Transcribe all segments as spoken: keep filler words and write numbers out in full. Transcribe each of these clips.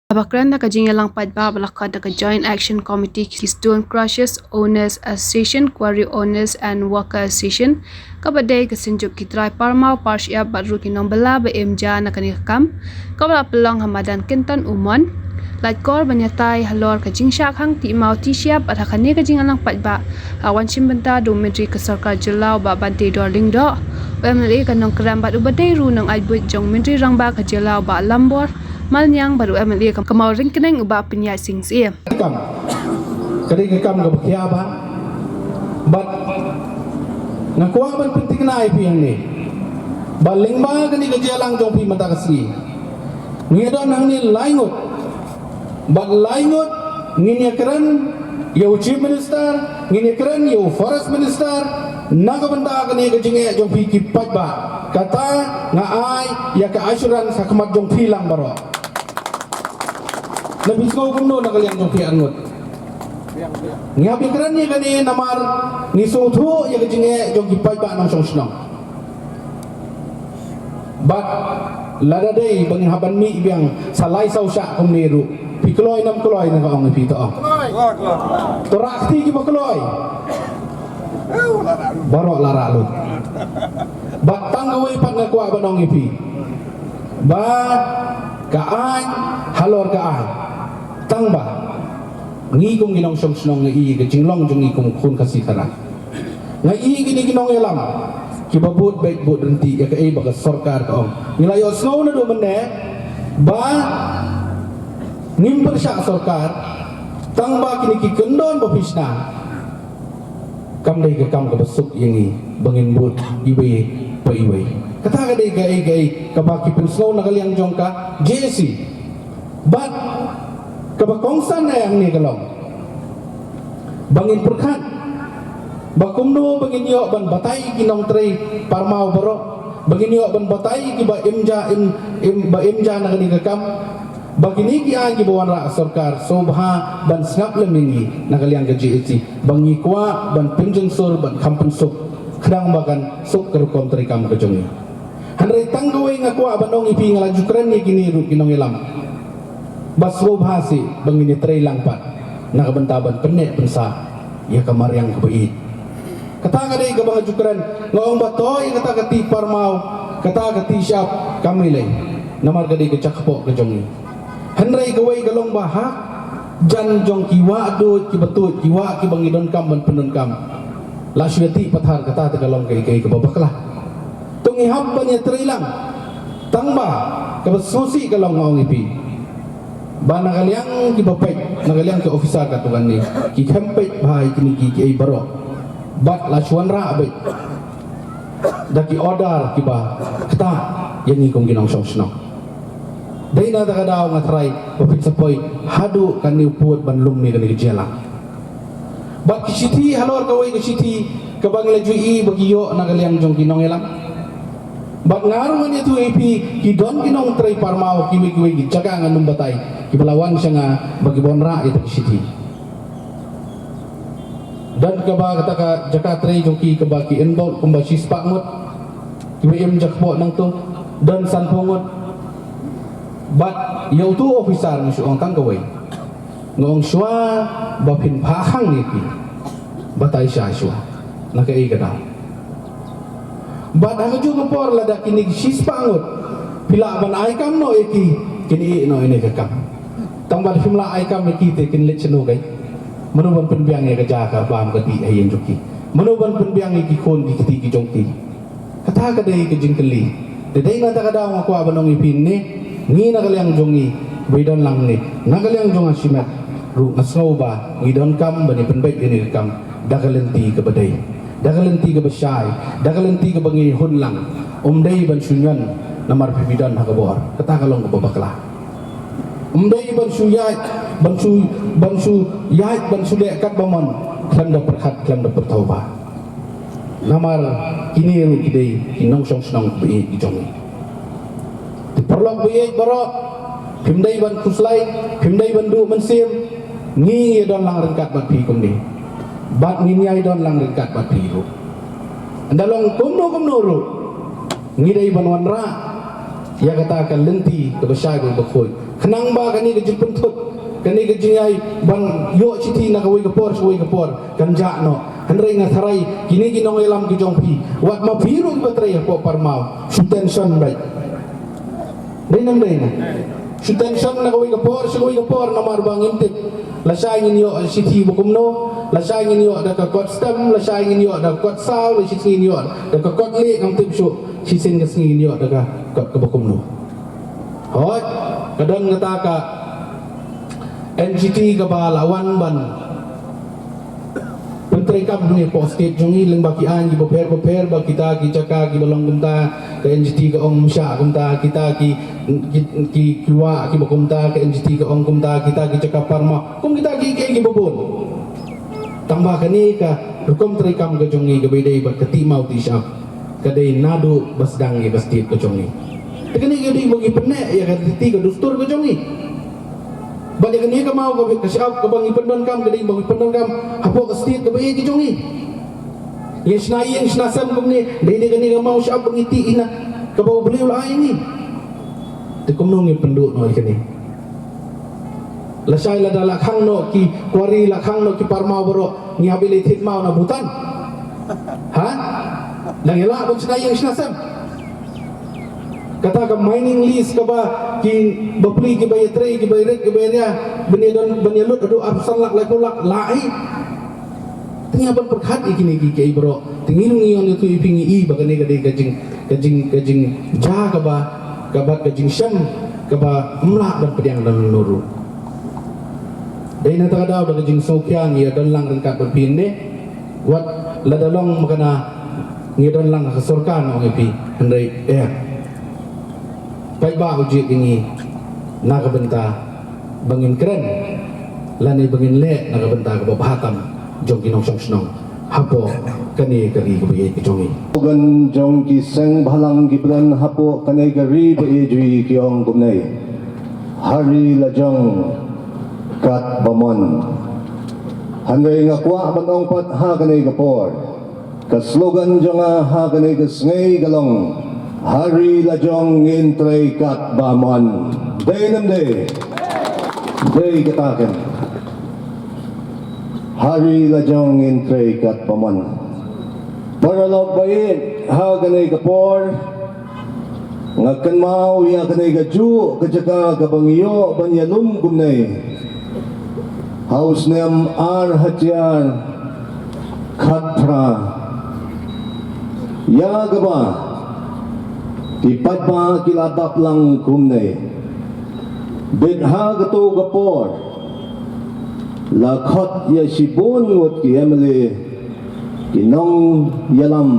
Haba kren da ka jingïalang paidbah ba la khot da ka Joint Action Committee ki Stone Crushers Owners Association, Quarry Owners and Worker Association, kaba dei ka synjuk ki trai parmaw parshyiap bad ruh ki nongbylla ba im ja na kane ka kam, kaba la pynlong ha madan Kinton Umon, lait kor ban ïatai halor ka jingshah khang tih maw tih shyiap bad ha kane ka jingïalang paidbah la wan shim bynta da u Myntri ka Sorkar Jylla u Bah Banteidor Lyngdoh, u MLA ka Nongkrem bad uba dei ruh u nongaitbuit jong u Myntri Rangbah ka Jylla u Bah Lambor Malniang bad u MLA ka Mawryngkneng u Bah Pynïaid Sing Syiem. Kam. Ka dei ka kam kaba khia bha. Bad nga kwah ban pynthikna ïa phi hangne ba lyngba kane ka jingïalang jong phi mynta ka sngi, ngi don hangne lai ngut. Bad lai ngut ngin ïakren ïa u Chief Minister, ngin ïakren ïa u Forest Minister na ka bynta kane ka jingeh jong phi ki paidbah. Kata nga ai ïa ka assurance ha khmat jong phi lang baroh. Na phi sngew kumno na ka liang jong phi arngut? Ngi hap ïakren ïa kane namar ngi sngewthuh ïa ka jingeh jong ki paidbah nongshong shnong. Bad lada dei ba ngin hap ban mih biang sa lai saw shah kumne ruh, phi kloi ne ym kloi? Nga ong ïa phi to ong. To rah kti kiba kloi. Baroh la rah lut. Bad tang kawei pat nga kwah ban ong ïa phi ba ka aiñ halor ka aiñ. Tang ba ngi kum ki nongshong shnong, nga i ka jinglong jong ngi kum khun Khasi Khara, nga i kine ki nongïalam kiba bud beit bud ryntih ïa kaei ba ka sorkar ka ong. Ngi la ïohsngew naduh mynne ba ngim pyrshah sorkar, tang ba kine ki kyndon ba phi shna kam dei ka kam kaba suk ïa ngi ba ngin bud iwei pa iwei. Kata ka dei kaei kaei kaba ki pynsngew na ka liang jong ka JAC. Bad kaba kongsan eh hangne ka long ba ngin pyrkhat ba kumno ba ngin ïoh ban batai ki nongtrei parmaw baroh, ba ngin ïoh ban batai kiba im ja, im, im, ba im ja na kane ka kam, ba kine ki aiñ kiba wanrah sorkar sngewbha ban sngap lem ïa ngi na ka liang ka JAC, ba ngi kwah ban pynjynsur ban kham pynsuk khnang ba kan suk ka rukom treikam ka jong ngi. Hynrei tang kawei nga kwah ban ong ïa phi, nga la ju kren ïa kine ruh ki nongïalam ba sngewbha seh ba ngin ïatrei lang pat na ka bynta ban pynneh pynsah ïa ka mariang kaba ïeit. Kata ka dei kaba nga ju kren, nga ong ba to ïa kata ka ti parmaw, kata ka ti shyiap kam ïaleh, namar ka dei ka jakpoh ka jong ngi. Hynrei kawei ka long ba ha jan jong ki wah duid kiba tuid, ki wah kiba ngi donkam ban pyndonkam, la shu ïatih pathar, kata te ka long kaei kaei kaba bakla. To ngi hap ban ïatrei lang. Tang ba kaba sngewsih ka long, nga ong ïa phi, ba na ka liang kiba peit, na ka liang ki officer katto katne, ki khlem peit bha ïa kine ki, kiei baroh. Bad la shu wanrah beit da ki order kiba ktah ïa ngi kum ki nongshong shnong. Dei na kata ka daw nga tharai ba phin sa poi haduh katne u pud ban lum ïa kane ka jingïalang. Bad ki shithi, halor kawei ka shithi kaba ngi la ju ïohi ba ki ïoh na ka liang jong ki nongïalam. Bad nga ruh ngan ïathuh ïa phi, ki don ki nongtrei parmaw kiwei kiwei ki jaka, ngan ym batai, kiba la wan sha nga ba ki wanrah ïa kata ka shithi. Don kaba kata ka jaka trei jong ki kaba ki involve kumba shispah ngut, kiba im jakpoh nangto don sanphew ngut. Bad ïa uto u officer nga shu ong tang kawei, nga ong shuwa ba phin phah khang ïa ki, batai sha shuwa na kaei ka daw. Bad ha kajuh ka por lada kine ki shispah ngut phi lah ban ai kam noh ïa ki, kin ïeh noh ïa kane ka kam. Tang ba lada phim lah ai kam ïa ki te kin leit shano kai? Mano ban pynbiang ïa ka jaka bam ka dih ha ïing jong ki? Mano ban pynbiang ïa ki khun ki kti ki jong ki? Kata ka dei ka jingkylli. Te dei na kata ka daw nga kwah ban ong ïa phi ne, ngi na ka liang jong ngi, ba ngi don lang ne, na ka liang jong nga shimet ruh nga sngew ba ngi donkam ban ïa pynbeit ïa kane ka kam da ka lynti kaba dei, da ka lynti kaba shai, da ka lynti kaba ngi hun lang. Ym dei ban shu ñion namar phi, phi don ha ka bor. Kata ka long kaba bakla. Ym dei ban shu ïaid, ban shu, ban shu ïaid, ban shu leh kat ba mon khlem da pyrkhat, khlem da pyrthuh bha. Namar kine ruh ki dei ki nongshong shnong ba ïeit ki jong ngi. Te paralok ba ïeit baroh, phim dei ban khuslai, phim dei ban duh mynsiem. Ngi ïa don lang ryngkat bad phi kumne, bad ngin ïai don lang ryngkat bad phi ruh. Ynda long kumno kumno ruh, ngi dei ban wanrah ïa kata ka lynti kaba shai bad bakhuid. Khnang ba kane ka jingpynthut, kane ka jingïai ban ïoh shithi na kawei ka por sha kawei ka por kan jah noh. Hynrei nga tharai kine ki nongïalam ki jong phi, wat ma phi ruh kiba trei hapoh Parmaw, shu tension beit. Dei ne ym dei ne? Shu tension na kawei ka por sha kawei ka por namar ba ngim tip lashai ngin ïoh shithi ba kumno, lashai ngin ïoh da ka kot stem, lashai ngin ïoh da ka kot saw, lashai ngin ïoh da ka kot lieh, ngam tip shuh shisien ka sngi ngin ïoh da ka kot kaba kumno. Hooid, ka don kata ka N G T kaba la wan ban pyntreikam hangne hapoh state jong ngi lyngba ki aiñ kiba pher bapher, ba kita ki jaka kiba long kumta ka N G T ka ong ym shah kumta, kita ki, ki, ki, ki wah kiba kumta ka N G T ka ong kumta, kita ki jaka Parmaw, kum kita ki, ki, kiba bun. Tangba kane ka rukom treikam ka jong ngi kaba ïadei bad ka tih maw tih shyiap ka dei naduh ba sdang ïa ka state ka jong ngi. Te kane ka dei ba ngi pynneh ïa ka riti ka dustur ka jong ngi. Bad ïa kane ka maw ka, ka shyiap kaba ngi pyndonkam ka dei ba ngi pyndonkam hapoh ka state kaba ïeit ka jong ngi. Ïa shna ïing shna sem kumne, dei dei kane ka maw shyiap ba ngi tih ïa na kaba U Blei u la ai ïa ngi. Te kumno ngin pynduh noh ïa kane? Lashai lada la khang noh ki quarry, la khang noh ki Parmaw baroh, ngi hap ïaleit thied maw na Bhutan? Ha? Nang ïalah ban shna ïing shna sem. Kata ka mining lease kaba ki bapli kiba ïatrei kiba ïarit kiba ïaria ban ïadon ban ïalut haduh arphew san lak laiphew lak lah hi. Te ngi hap ban pyrkhat ïa kine ki kiei baroh. Te ngi ruh ngi ong ïa tu ïa phi ngi i ba kane ka dei ka jing, ka jing, ka jingjia kaba, kaba ka jingshem kaba ym lah ban pdiang da lano ruh. Dei na kata ka daw da ka jingsngewkhia ngi ïa don lang ryngkat bad phi ne. Wat lada long ma kane ngi don lang ha ka sorkar nga ong ïa phi. Hynrei eh, paidbah u jied ïa ngi na ka bynta ba ngin kren lane ba ngin leh na ka bynta kaba bha tam jong ki nongshong shnong hapoh kane ka ri kaba ïeit ka jong ngi. Organ jong ki seng bhalang kiba don hapoh kane ka ri ba ïeit jong ngi ki ong kumne: Ha ri la jong katba mon. Hynrei nga kwah ban ong pat ha kane ka por, ka slogan jong nga ha kane ka sngi ka long: Ha ri la jong ngin trei katba mon. Dei ne ym dei? Dei kata kan. Ha ri la jong ngin trei katba mon. Paralok ba ïeit, ha kane ka por nga kynmaw ïa kane kajuh ka jaka kaba ngi ïoh ban ïalum kumne: Ha u snem ar hajar khatphra, ïa kaba ki paidbah ki la dap lang kumne. Bad ha kato ka por la khot ïa shibun ngut ki M L A, ki nongïalam,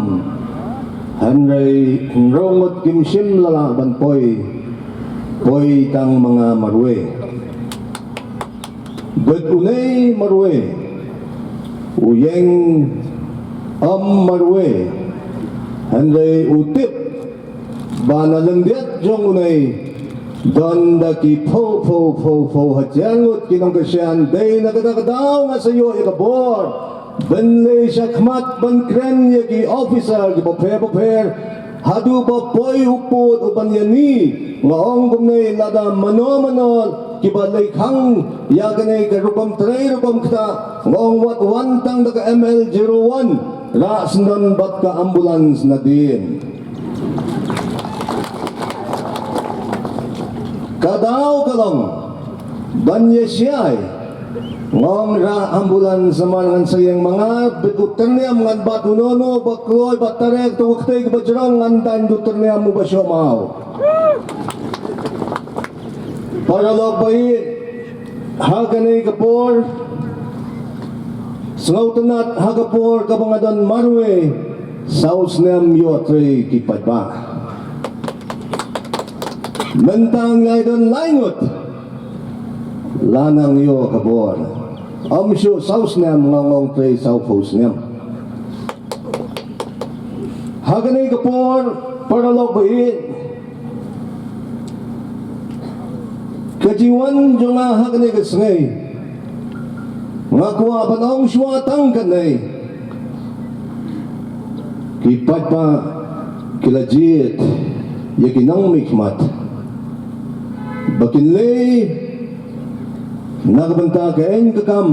hynrei hynriew ngut kim shym la lah ban poi, poi tang ma nga marwei. Bad une marwei u ïeng ym marwei, hynrei u tip ba na lyndet jong une don da ki phew phew phew phew hajar ngut ki nongkyrshan. Dei na kata ka daw nga sa ïoh ïa ka bor ban leit shakhmat ban kren ïa ki officer kiba pher bapher haduh ba poi u pud u ban ïa ni. Nga ong kumne, lada mano mano kiba leit khang ïa kane ka rukom trei rukom ktah, nga ong wat wan tang da ka M L zero one, rah syndon bad ka ambulance nadien. Ka daw ka long ban ïa shai. Nga ong rah ambulance namar ngan sa ïeng ma nga, bad u tyrniam ngan bat uno uno ba kloi ba tarek to ka ktei kaba jrong, ngan daiñ da u tyrniam uba shoh maw. Paralok ba ïeit, ha kane ka por sngewtynnat, ha ka por kaba nga don marwei, saw snem ïoh trei ki paidbah. Mynta ngi la don lai ngut la nang ïoh ka bor. Ym shuh saw snem, nga ong trei saw phew snem. Ha kane ka por, paralok ba ïeit, ka jingwan jong nga ha kane ka sngi, nga kwah ban ong shuwa tang kane: ki paidbah ki la jied ïa ki nongmihkhmat ba kin leh na ka bynta ka eng ka kam,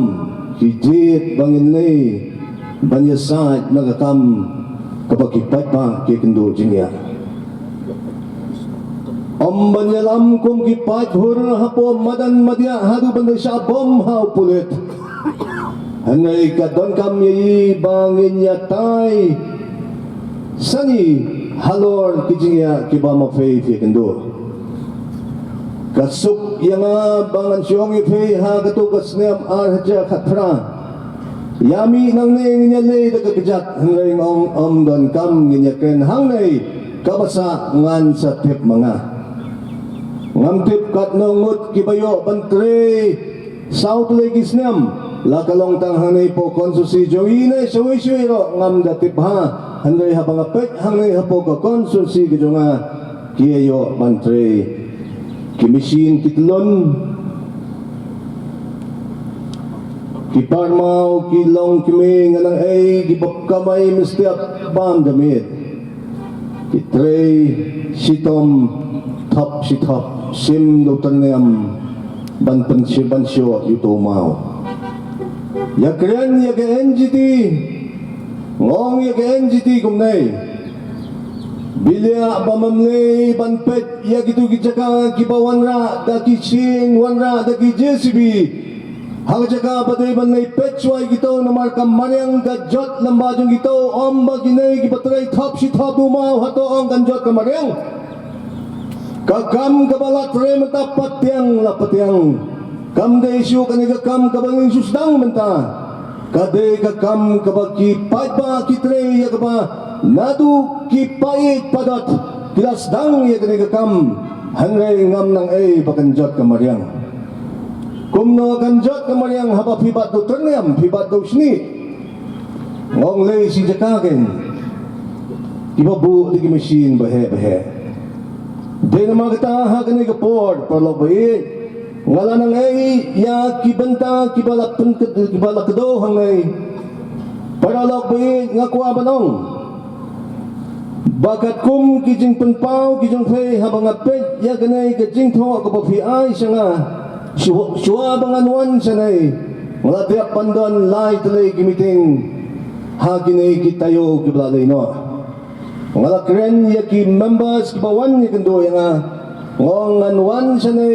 ki jied ba ngin leh ban ïasaid na ka kam kaba ki paidbah ki kynduh jingïa. Ym ban ïalam kum ki paid hur hapoh madan madiah haduh ban da shah bom ha u pulit. Hynrei ka donkam ïa i ba ngin ïatai sani halor ki jingïa kiba ma phi phi kynduh. Ka suk ïa nga ba ngan shong ïa phi ha katu ka snem ar hajar khatphra. Ïa mih nangne ngin ïa leh da ka kjat, hynrei nga ong ym donkam, ngin ïa kren hangne, kaba sah ngan sa tip ma nga. Ngam tip katno ngut kiba ïoh ban trei saw tylli ki snem, la ka long tang hangne hapoh constituency jong i ne shawei shawei ruh ngam da tip bha, hynrei haba nga peit hangne hapoh ka constituency ka jong nga, ki ïoh ban trei. Ki machine ki tlun, ki parmaw ki long kmie, nga nang ei, kiba kamai mestiap bam da miet. Ki trei shitom thop shithop, shim da u tyrnem ban pynshim ban shoh ïa uto u maw. Ïa kren ïa ka N G T, nga ong ïa ka N G T kumne. Bilia ba mam leh ban peit ïa kitu ki jaka kiba wanrah da ki shin, wanrah da ki J C B. Ha ka jaka ba dei ban leh peit shuwa ïa kito namar ka mariang ka jot lem bad jong kito, ym ba kine kiba trei thop shithop da u maw hato ong kan jot ka mariang. Ka kam kaba la trei mynta patiang la patiang. Kam dei shuh kane ka kam kaba ngin shu sdang mynta. Ka dei ka kam kaba ki paidbah ki trei ïa kaba naduh ki paid padot ki la sdang ïa kane ka kam. Hynrei ngam nang ei ba kan jot ka mariang. Kumno kan jot ka mariang haba phi bat da u tyrnem, phi bat da u shnieh? Nga ong lei shi jaka kein kiba buh da ki machine baheh baheh. Dei namar kata ha kane ka por, paralok ba ïeit, nga la nang ei ïa ki bynta kiba la pyn, kiba la kdew hangne. Paralok ba ïeit, nga kwah ban ong ba katkum ki jingpynpaw ki jong phi, haba nga peit ïa kane ka jingthoh kaba phi ai sha nga, shu-, shuwa ba ngan wan shane, nga la dep ban don lai tylli ki meeting ha kine ki taïew kiba la leit noh. Nga la kren ïa ki members kiba wan ïakynduh ïa nga. Nga ong ngan wan shane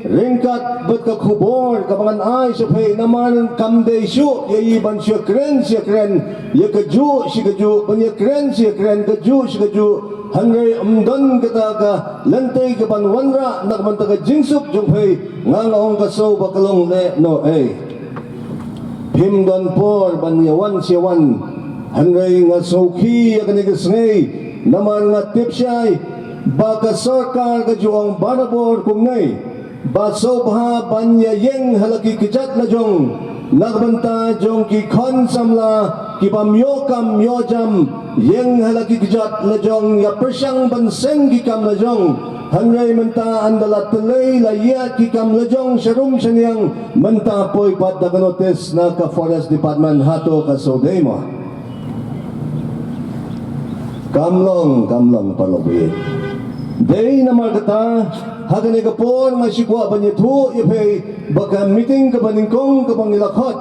ryngkat bad ka khubor kaba ngan ai sha phi, namar kam dei shuh ïa i ban shu kren shu kren ïa kajuh shi kajuh, ban ïa kren shu kren kajuh shi kajuh. Hynrei ym don kata ka lynti kaban wanrah na ka bynta ka jingsuk jong phi. Nga, nga ong ka shu ba ka long leh noh ei. Phim don por ban ïa wan shi wan. Hynrei nga sngewkhia ïa kane ka sngi namar nga tip shai ba ka sorkar ka ju ong barabor kumne ba sngewbha ban ïa ïeng ha la ki kjat la jong na ka bynta jong ki khun samla ki bym ïoh kam ïoh jam, ïeng ha la ki kjat la jong ïa pyrshang ban seng ki kam la jong. Hynrei mynta ynda la tyllai la ïa ki kam la jong sharum shaniang, mynta poi pat da ka notice na ka Forest Department, hato ka shu dei mo? Kam long, kam long, paralok ba ïeit. Dei namar kata ha kane ka por nga shu kwah ban ïathuh ïa phi ba ka meeting kaba nyngkong kaba ngi la khot,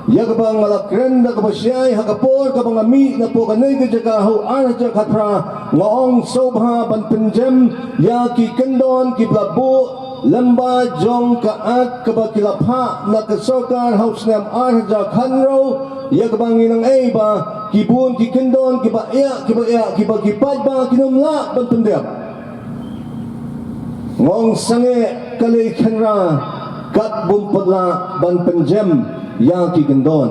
ïa kaba nga la kren da kaba shai ha ka por kaba nga mih napoh kane ka jaka ha u ar hajar khatphra, nga ong sngewbha ban pynjem ïa ki kyndon kiba la buh lyngba jong ka Act kaba ki la phah na ka sorkar ha u snem ar hajar khathynriew, ïa kaba ngi nang ei ba ki bun ki kyndon kiba ïa, kiba ïa, kiba ki paidbah kin ym lah ban pyndep. Nga ong sangeh ka lei khynra kat bym pat lah ban pynjem ïa ki kyndon.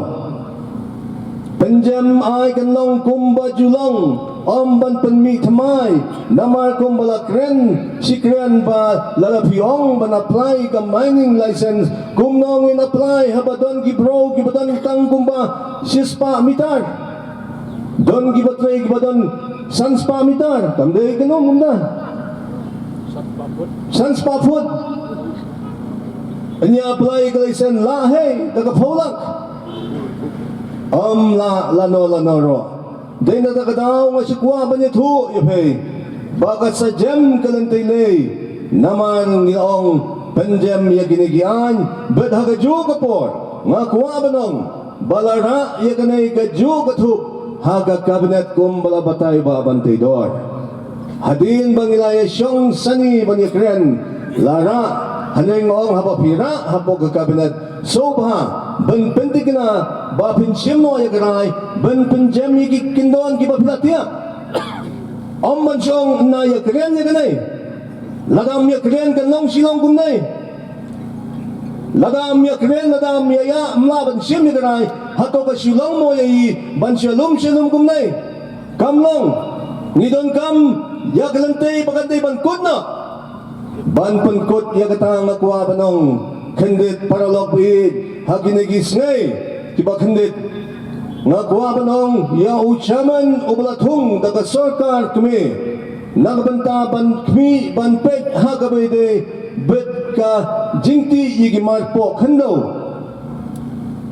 Pynjem ai kan long kumba ju long, ym ban pynmih thymmai, namar kumba la kren shi kren ba lada phi ong ban apply ka mining license, kumno ngin apply haba don ki briew kiba don tang kumba shispah meter. Don kiba trei kiba don sanspah meter, kam dei kano kumta. Sanspah foot. Ngi apply ka license lah hei da ka phew lak. Ym lah lano lano ruh. Dei na kata ka daw nga shu kwah ban ïathuh ïa phi. ba ka sa jem ka lynti lei. Namar ngi ong pynjem ïa kine ki aiñ, bad ha kajuh ka por nga kwah ban ong ba la rah ïa kane kajuh ka thup ha ka kabinet kum ba la batai ba ban tei dor. Hadien ba ngi la ïa shong sani ban ïa kren la rah, hynrei nga ong haba phi rah hapoh ka kabinet, sngewbha ban pynthikna ba phin shim noh ïa ka rai ban pynjem ïa ki kyndon kiba phi la tiak. Ym ban shong na ïa kren ïa kane. Lada ym ïa kren kan long shilong kumne. Lada ym ïa kren, lada ym ïa ïa ym lah ban shim ïa ka rai. Hato ka shilong mo ïa i ban shalum shalum kumne. Kam long. Ngi donkam ïa ka lynti ba kan dei ban kut noh. Ban pynkut ïa kata nga kwah ban ong, khyndiat paralok baieit, ha kine ki sngi kiba khyndiat nga kwah ban ong ïa u chairman uba la thung da ka sorkar kmie na ka bynta ban khmih ban peit ha kaba ïadei bad ka jingtih ïa ki marpoh khyndew.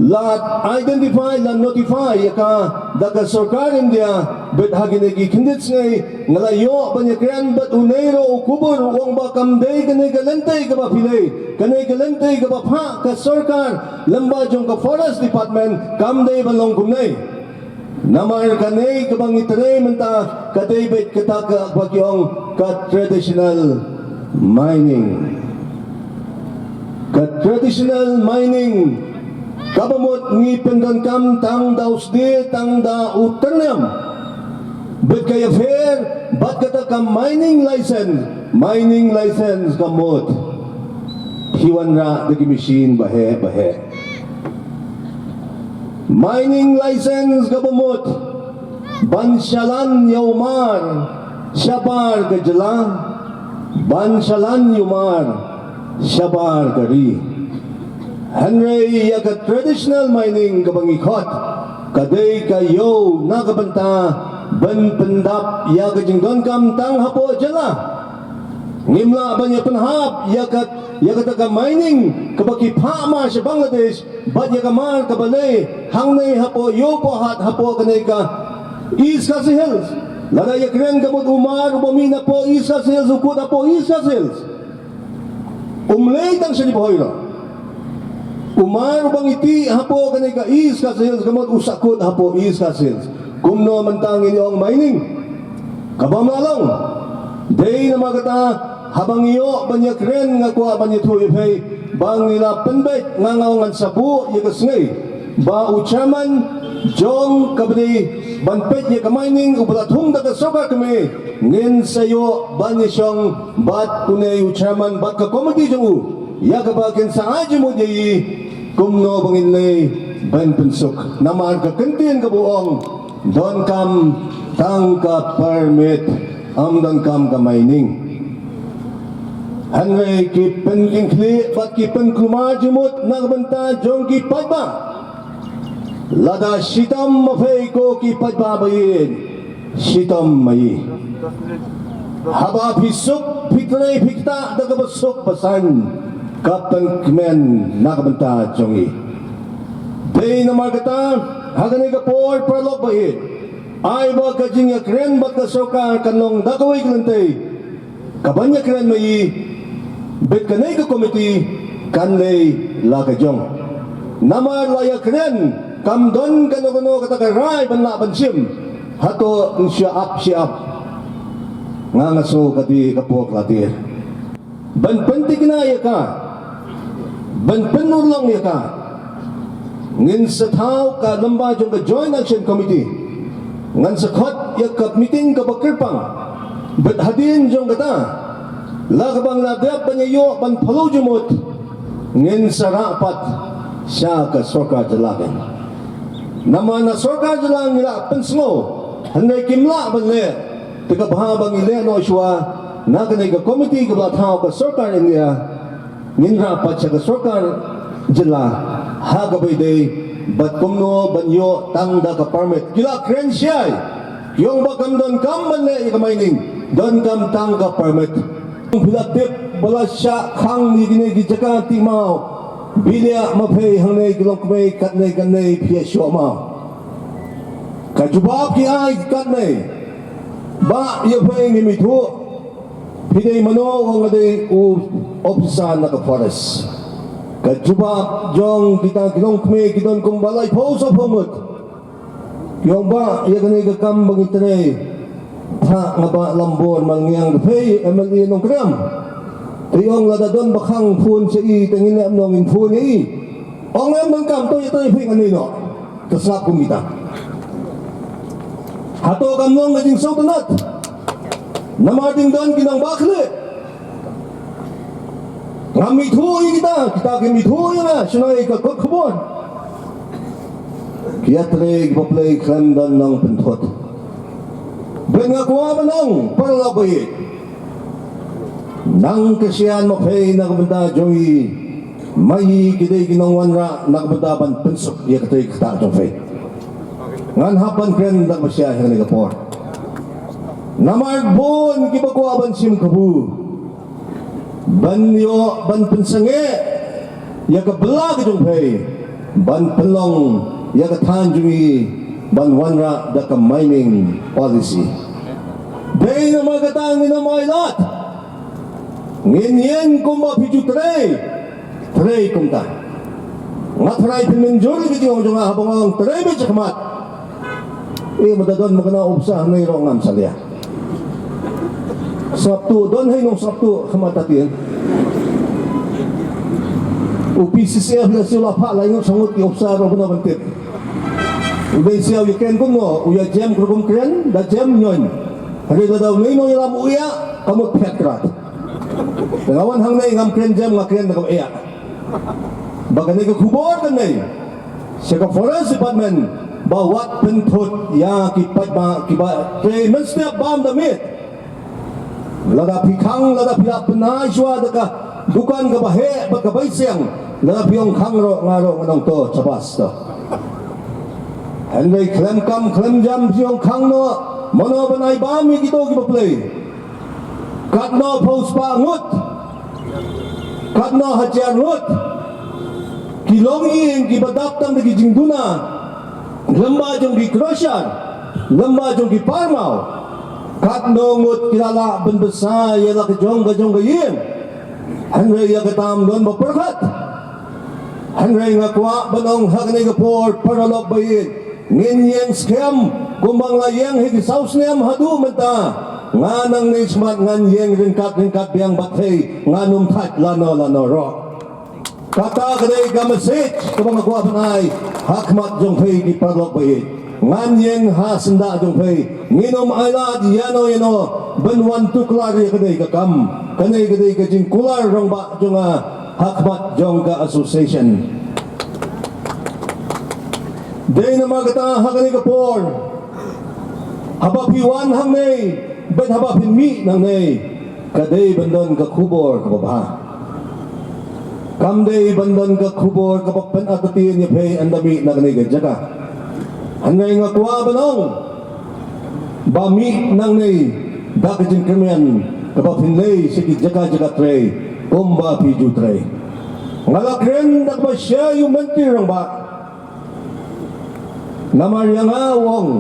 La identify, la notify ïa ka da ka sorkar India, bad ha kine ki khyndiat sngi nga la ïoh ban ïakren bad une ruh u khubor u ong ba kam dei kane ka lynti kaba phi leh, kane ka lynti kaba phah ka sorkar lyngba jong ka Forest Department, kam dei ban long kumne. Namar kane kaba ngi trei mynta ka dei beit kata kaba ki ong ka traditional mining. Ka traditional mining kaba mut ngi pyndonkam tang da u sdie tang da u tyrnem. Bad ka ïapher bad kata ka mining license, mining license ka mut phi wanrah da ki machine baheh baheh. Mining license kaba mut ban shalan ïa u mar shabar ka jylla, ban shalan ïa u mar shabar ka ri. Hynrei ïa ka traditional mining kaba ngi khot ka dei ka ïew na ka bynta ban pyndap ïa ka jingdonkam tang hapoh jylla. Ngim lah ban ïa pynhap ïa ka, ïa kata ka mining kaba ki phah mar sha Bangladesh, bad ïa ka mar kaba leh hangne hapoh ïew Pawhat hapoh kane ka East Khasi Hills. Lada ïakren ka mut u mar uba mih napoh East Khasi Hills u kut hapoh East Khasi Hills. Um leh tang shane ba hoi ruh. U mar uba ngi tih hapoh kane ka East Khasi Hills ka mut u sa kut hapoh East Khasi Hills. Kumno mynta ngin ong mining? Kaba ym lah long. Dei namar kata haba ngi ïoh ban ïakren nga kwah ban ïathuh ïa phi ba ngi la pynbeit, nga nga ong ngan sa buh ïa ka sngi ba u chairman jong kaba dei ban peit ïa ka mining uba la thung da ka sorkar kmie, ngin sa ïoh ban ïashong bad une u chairman bad ka komiti jong u ïa kaba kin sa ai jingmut ïa i kumno ba ngin leh ban pynsuk. Namar ka kyntien kaba ong donkam tang ka permit, ym donkam ka mining. Hynrei ki pynkyngkhlieh bad ki pynkulmar jingmut na ka bynta jong ki paidbah. Lada shitom ma phi ko ki paidbah baieit, shitom ma i. Haba phi suk, phi trei, phi ktah da kaba suk ba saiñ, ka pynkmen na ka bynta jong i. Dei namar kata ha kane ka por paralok baieit, ai ba ka jingïakren bad ka sorkar kan long da kawei ka lynti. Kaban ïakren ma i, bad kane ka komiti kan leh la ka jong. Namar la ïakren kam don kano kano kata ka rai ban lah ban shim. Hato shu ap shi ap. Nga nga sngew ka dei ka por ka la dier ban pynthikna ïa ka, ban pynurlong ïa ka. Ngin sa thaw ka lyngba jong ka Joint Action Committee. Ngan sa khot ïa ka meeting kaba kyrpang. Bad hadien jong kata, la kaba ngi la dep ban ïa ïoh ban phyllaw jingmut, ngin sa rah pat sha ka sorkar jylla kan. Namar na sorkar jylla ngi la pynsngew, hynrei kim lah ban leh. Te kaba bha ba ngi leh noh shuwa na kane ka komiti kaba la thaw ka sorkar India. Ngin rah pat sha ka sorkar jylla ha kaba ïadei bad kumno ban ïoh tang da ka permit. Ki la kren shai, ki ong ba kam donkam ban leh ïa ka mining, donkam tang ka permit. Phi la tip ba la shah khang ïa kine ki jaka ti maw. Bilia ma phi hangne ki longkmie katne katne phi ïa shoh maw. Ka jubab ki ai katne. Bah, ïa phi ngi mih thuh. Phi dei mano? Ong nga dei u officer na ka forest. Ka jubab jong kita ki longkmie ki don kumba laiphew sawphew ngut. Ki ong, Bah, ïa kane ka kam ba ngi trei, thah nga Bah Lambor Malngiang, phi M L A Nongkrem. Te ong lada don ba khang phone sha i, te ngin ïa nong in phone ïa i. Ong em ban kam, to ïa trei phi ngan ïa noh. Te sngap kum kita. Hato kam long ka jingsngewtynnat? Namar dang don ki nongbah khlieh. Nga mih thuh ïa kita, kita ki mih thuh ïa nga, shano ïa ka kot khubor. Ki ïatrei kiba plie khlem don nongpynthut. Bad nga kwah ban ong, paralok ba ïeit. Nang ka shian ma phi na ka bynta jong i, ma i ki dei ki nongwanrah na ka bynta ban pynsuk ïa ka trei kata jong phi. Ngan hap ban kren da kaba shai ha kane ka por. Namar bun kiba kwah ban shim kabu. Ban ïoh, ban pynsangeh ïa ka bylla ka jong phi, ban pynlong ïa ka thaiñ jong i, ban wanrah da ka mining policy. Dei namar kata ngin ym ailad. Ngin ïeng kumba phi ju trei. Trei kumta. Nga tharai phin mynjur ïa ka jingong jong nga haba nga ong trei beit shakhmat. Eh, ma da don ma kane u bsa hangne ruh ngam salia. Sngap tuh, don hi nong sngap tuh, khmat ta tieng. U P C C F la siew la phah lai ngut sha ngut ki officer ruh bna ban tip. U dei siew ïa ken kumno, u ïa jem krum kren, da jem ñion. Hynrei lada u nei nong ïalam u ïa, ka mut phet krat. Te nga wan hangne ngam kren jem, nga kren da ka ïa. Ba kane ka khubor kane. Sha ka Forest Department, ba wat pynthut ïa ki paidbah kiba trei mynstep bam da miet. Lada phi khang, lada phi lah pynai shuwa da ka dukan kaba heh bad kaba ïsiang, lada phi ong khang ruh, nga ruh ngan ong to, shabas to. Hynrei khlem kam khlem jam phi ong khang noh, mano ban ai bam ïa kito kiba plie. Katno phew spah ngut, katno hajar ngut ki longïing kiba dap tang da ki jingduna lyngba jong ki crusher, lyngba jong ki parmaw. Katno ngut ki la lah ban bsa ïa la ka jong ka jong ka ïing. Hynrei ïa kata ym don ba pyrkhat. Hynrei nga kwah ban ong ha kane ka por, paralok ba ïeit, ngin ïeng skhem kumba nga la ïeng ha ki saw snem haduh mynta. Nga nangne shakhmat ngan ïeng ryngkat ryngkat biang bad phi, ngan ym thait lano lano ruh. Kata ka dei ka message kaba nga kwah ban ai ha khmat jong phi ki paralok ba ïeit. Ngan ïeng ha syndah jong phi, ngin ym ailad ïano ïano ban wan tuklar ïa kane ka kam. Kane ka dei ka jingkular rangbah jong nga ha khmat jong ka association. Dei namar kata ha kane ka por, haba phi wan hangne bad haba phi mih nangne, ka dei ban don ka khubor kaba bha. Kam dei ban don ka khubor kaba pynartatien ïa phi ynda mih na kane ka jaka. Hynrei nga kwah ban ong ba mih nangne da ka jingkyrmen kaba phin leit sha ki jaka jaka trei kumba phi ju trei. Nga la kren da kaba shai ïa u Myntri Rangbah. Namar ïa nga u ong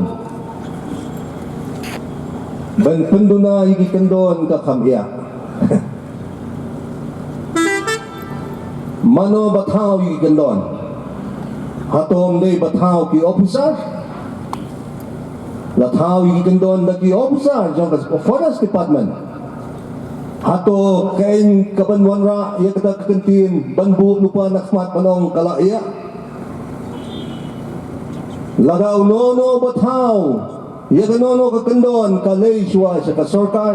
ban pynduna ïa ki kyndon ka kham ïa. Mano ba thaw ïa ki kyndon? Hato ym dei ba thaw ki officer? La thaw ïa ki kyndon da ki officer jong ka Forest Department. Hato kein ka ban wanrah ïa kata ka kyntien ban buh lypa na khmat ban ong ka la ïa? Lada uno uno ba thaw ïa kano kano ka kyndon ka leit shuwa sha ka sorkar.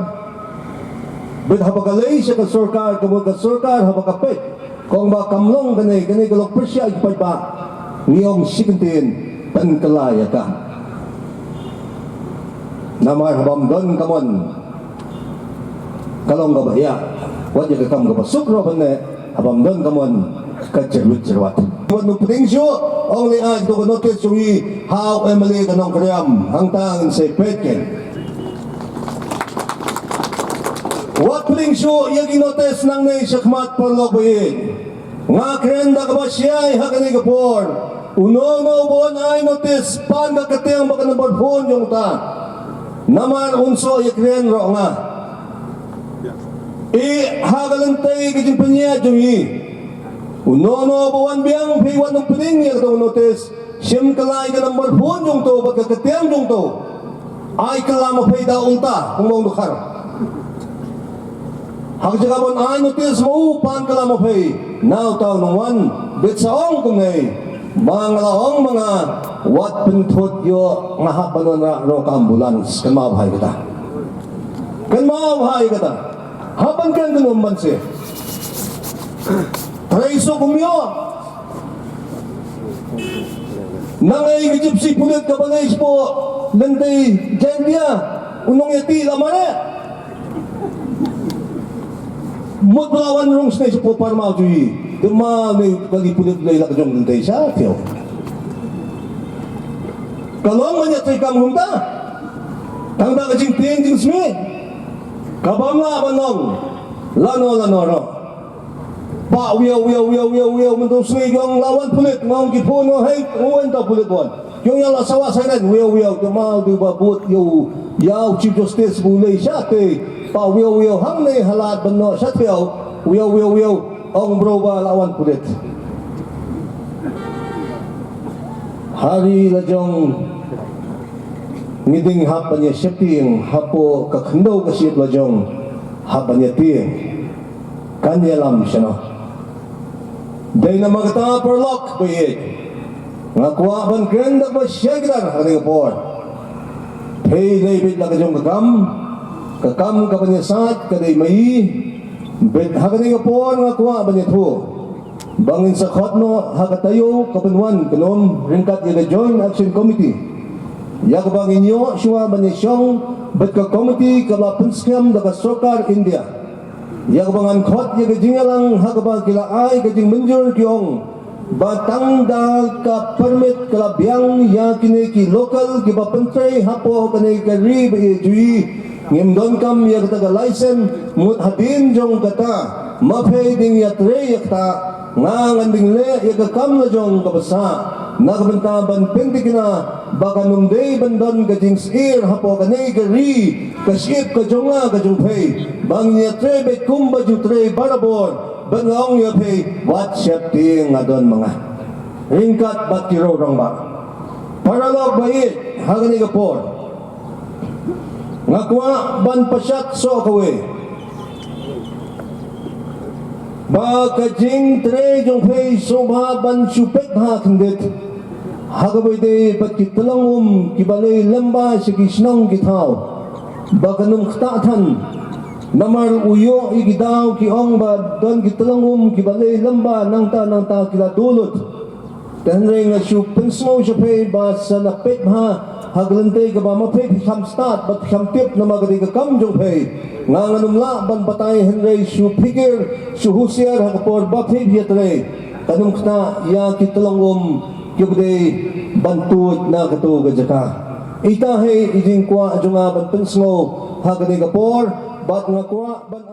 Bad haba ka leit sha ka sorkar, ka mut ka sorkar haba ka peit, ka ong ba kam long kane, kane ka long pyrshah ïa ki paidbah, ngi ong shi kyntien, pynkylla ïa ka. Namar haba ym don ka mon, ka long kaba ïa, wat ïa ka kam kaba suk ruh ban ne, haba ym don ka mon, ka jyrwit jyrwat. Wat nu pdeng shuh, ong lei ai to ka notice jong i ha u M L A ka Nongkrem, hangta ngin sa peit kein. Wat pdeng shuh ïa ki notice nangne sha khmat paralok ba ïeit. Nga kren da kaba shai ha kane ka por. Uno uno ba wan ai notice, pan ka kyrteng bad ka number phone jong uta. Namar un shu ïakren ruh nga. I ha ka lynti ka jingpynïaid jong i, uno uno ba wan biang phi wan pynïaid ïa ka notis. Shim kylla ïa ka number phone jong to bad ka ktien jong to. Ai kylla ma phi da ulta, kumba u dkhar. Ha ka jaka ban ai notis ma u, pan kylla ma phi. Na uta u nongwan, bit sa ong kumne. Ba nga la ong ma nga, wat pynthut ïoh, nga hap ban wanrah ruh ka ambulance, kynmaw bha ïa kata. Kynmaw bha ïa kata. Hap ban kren kynmaw ban seh. Trei suk um ïoh. Nang ei ka jipsi pulit kaba leit shapoh lynti Jaintia, u nongïatih la mareh. Mut ba la wan rung sne shapoh parmaw jong i. Te ma ne kali pulit lei la ka jong lynti sha thiaw. Ka long ban ïatreikam kumta. Tang da ka jingtieng jingsmit. Kaba nga ban long. Lano lano ruh. Ba wiaw wiaw wiaw wiaw wiaw, mynta u sngi ki ong la wan pulit, nga ong ki phone, nga ong hei, nga ong ta pulit wan. Ki ong ïa la sawa siren, wiaw wiaw, te ma u dei ba bud ïa u, ïa u Chief Justice ba u lei sha te. Ba wiaw wiaw hangne ha lad ban noh sha thiaw, wiaw wiaw wiaw, ong bro ba la wan pulit. Hari la jong ngi dang hap ban ïa sheptieng hapoh ka khyndew ka shyiap la jong, hap ban ïa tieng. Kan ïalam shano. Dei namar kata paralok ba ïeit, nga kwah ban kren da kaba shai kdar ha kane ka por. Phi dei beit la ka jong ka kam, ka kam ka ban ïasaid ka dei ma i. Beit ha kane ka por nga kwah ban ïathuh ba ngin sa khot noh ha ka taïew ka ban wan, ka num ryngkat ïa ka Joint Action Committee, ïa kaba ngin ïoh shuwa ban ïashong bad ka committee kaba la pynskhem da ka sorkar India. Ïa kaba ngan khot ïa ka jingïalang ha kaba ki la ai ka jingmynjur ki ong ba tang da ka permit ka la biang ïa kine ki local kiba pyntrei hapoh kane ka ri ba ïeit jong i. Ngim donkam ïa kata ka license, mut hadien jong kata ma phi dang ïatrei ïa kata. Nga ngan dang leh ïa ka kam la jong kaba sah na ka bynta ban pynthikna ba kan ym dei ban don ka jingsyier hapoh kane ka ri, ka shyiap ka jong nga ka jong phi. Ba ngin ïatrei beit kumba ju trei barabor. Bad nga ong ïa phi, wat sheptieng, nga don ma nga ryngkat bad ki rangbah. Paralok ba ïeit, ha kane ka por nga kwah ban pynshai soh kawei ba ka jingtrei jong phi sngewbha ban shu peit bha khyndiat ha kaba ïadei bad ki tyllong um kiba leit lem bha sha ki shnong ki thaw. Ba kan ym ktah than namar u ïoh ïa ki daw, ki ong ba don ki tyllong um kiba leit lem bha nangta nangta ki la duh lut. Te hynrei nga shu pynsngew sha phi ba sa la peit bha ha ka lynti kaba ma phi phi kham stad bad phi kham tip namar ka dei ka kam jong phi. Nga ngan ym lah ban batai hynrei shu phikir, shu husiar ha ka por ba phi phi ïatrei. Kan ym ktah ïa ki tyllong um kiba dei ban tuid na kato ka jaka. Ita hi i jingkwah jong nga ban pynsngew ha kane ka por bad nga kwah ban